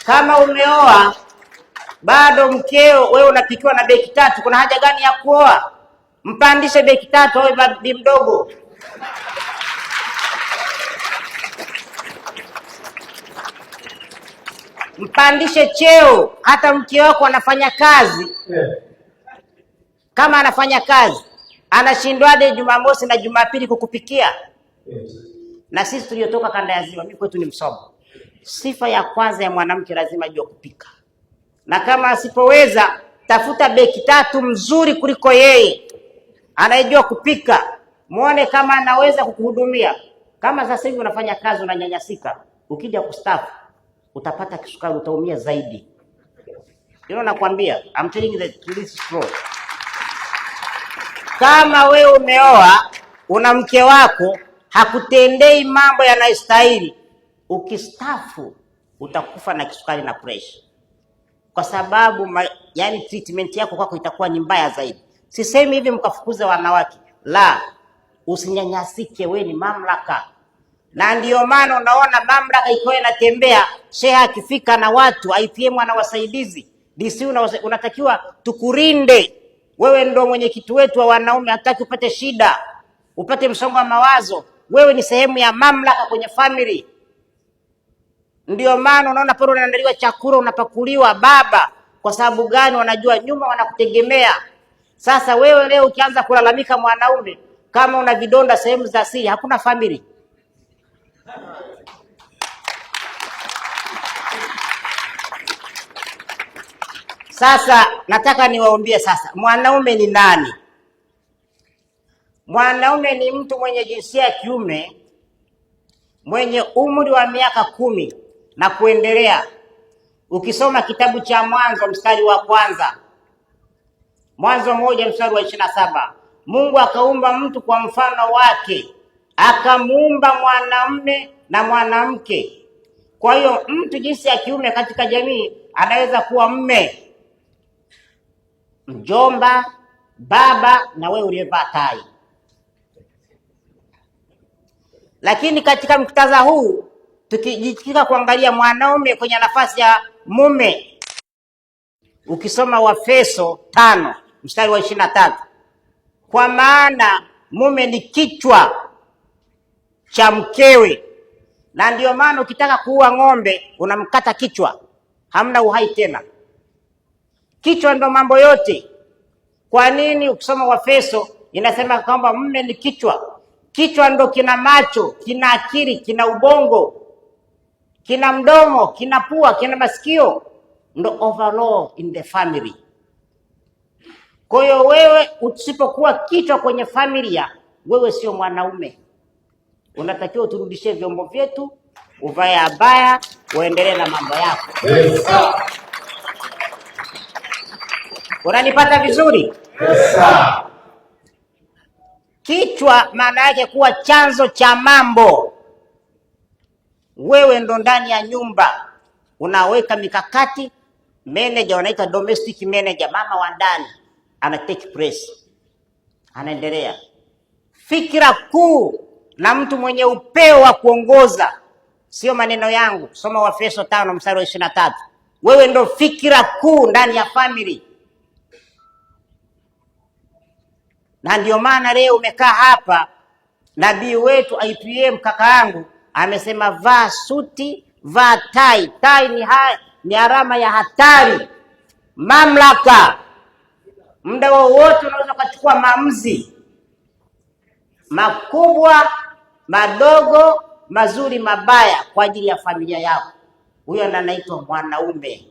Kama umeoa bado mkeo wewe unapikiwa na beki tatu, kuna haja gani ya kuoa? Mpandishe beki tatu awe bi mdogo. Mpandishe cheo. Hata mke wako anafanya kazi, kama anafanya kazi anashindwaje Jumamosi na Jumapili kukupikia? Na sisi tuliotoka kanda ya Ziwa, mimi kwetu ni Msoma, sifa ya kwanza ya mwanamke lazima ajue kupika, na kama asipoweza, tafuta beki tatu mzuri kuliko yeye anayejua kupika, muone kama anaweza kukuhudumia. Kama sasa hivi unafanya kazi unanyanyasika, ukija kustaafu utapata kisukari, utaumia zaidi. Hilo nakwambia, I'm telling you the truth is. Kama wewe umeoa una mke wako hakutendei mambo yanayostahili, ukistafu utakufa na kisukari na pressure, kwa sababu yani treatment yako kwako itakuwa ni mbaya zaidi. Sisemi hivi mkafukuze wanawake, la, usinyanyasike, we ni mamlaka. Na ndiyo maana unaona mamlaka ikiwa inatembea, sheha akifika na watu IPM ana wasaidizi, DC unatakiwa tukurinde. Wewe ndo mwenyekiti wetu wa wanaume, hataki upate shida, upate msongo wa mawazo. Wewe ni sehemu ya mamlaka kwenye family. Ndio maana unaona pale unaandaliwa chakula, unapakuliwa baba. Kwa sababu gani? Wanajua nyuma wanakutegemea. Sasa wewe leo ukianza kulalamika mwanaume, kama una vidonda sehemu za siri, hakuna family. Sasa nataka niwaambie sasa, mwanaume ni nani? Mwanaume ni mtu mwenye jinsia ya kiume mwenye umri wa miaka 10 na kuendelea. Ukisoma kitabu cha Mwanzo mstari wa kwanza, Mwanzo 1 mstari wa 27, Mungu akaumba mtu kwa mfano wake, akamuumba mwanamume na mwanamke. Kwa hiyo mtu jinsi ya kiume katika jamii anaweza kuwa mme, mjomba, baba na wewe uliyevaa tai. Lakini katika muktadha huu tukijikita kuangalia mwanaume kwenye nafasi ya mume, ukisoma Waefeso 5 mstari wa 23, kwa maana mume ni kichwa cha mkewe. Na ndio maana ukitaka kuua ng'ombe unamkata kichwa, hamna uhai tena. Kichwa ndo mambo yote. Kwa nini? Ukisoma Waefeso inasema kwamba mume ni kichwa. Kichwa ndo kina macho, kina akili, kina ubongo, kina mdomo, kina pua, kina masikio, ndo overall in the family. Kwa hiyo wewe usipokuwa kichwa kwenye familia, wewe sio mwanaume. Unatakiwa uturudishie vyombo vyetu, uvae abaya, uendelee na mambo yako. Yes, sir. Unanipata vizuri? Yes, sir. Kichwa maana yake kuwa chanzo cha mambo. Wewe ndo ndani ya nyumba unaweka mikakati. Manager wanaita domestic manager, mama wa ndani ana take place, anaendelea. Fikira kuu na mtu mwenye upeo wa kuongoza, sio maneno yangu. Soma Waefeso 5 mstari wa 23. Wewe ndo fikira kuu ndani ya family. Na ndio maana leo umekaa hapa, nabii wetu IPM kaka yangu amesema vaa suti, vaa tai. Tai ni alama ya hatari, mamlaka. Muda wowote unaweza ukachukua maamuzi makubwa, madogo, mazuri, mabaya kwa ajili ya familia yako. Huyo ndo anaitwa mwanaume.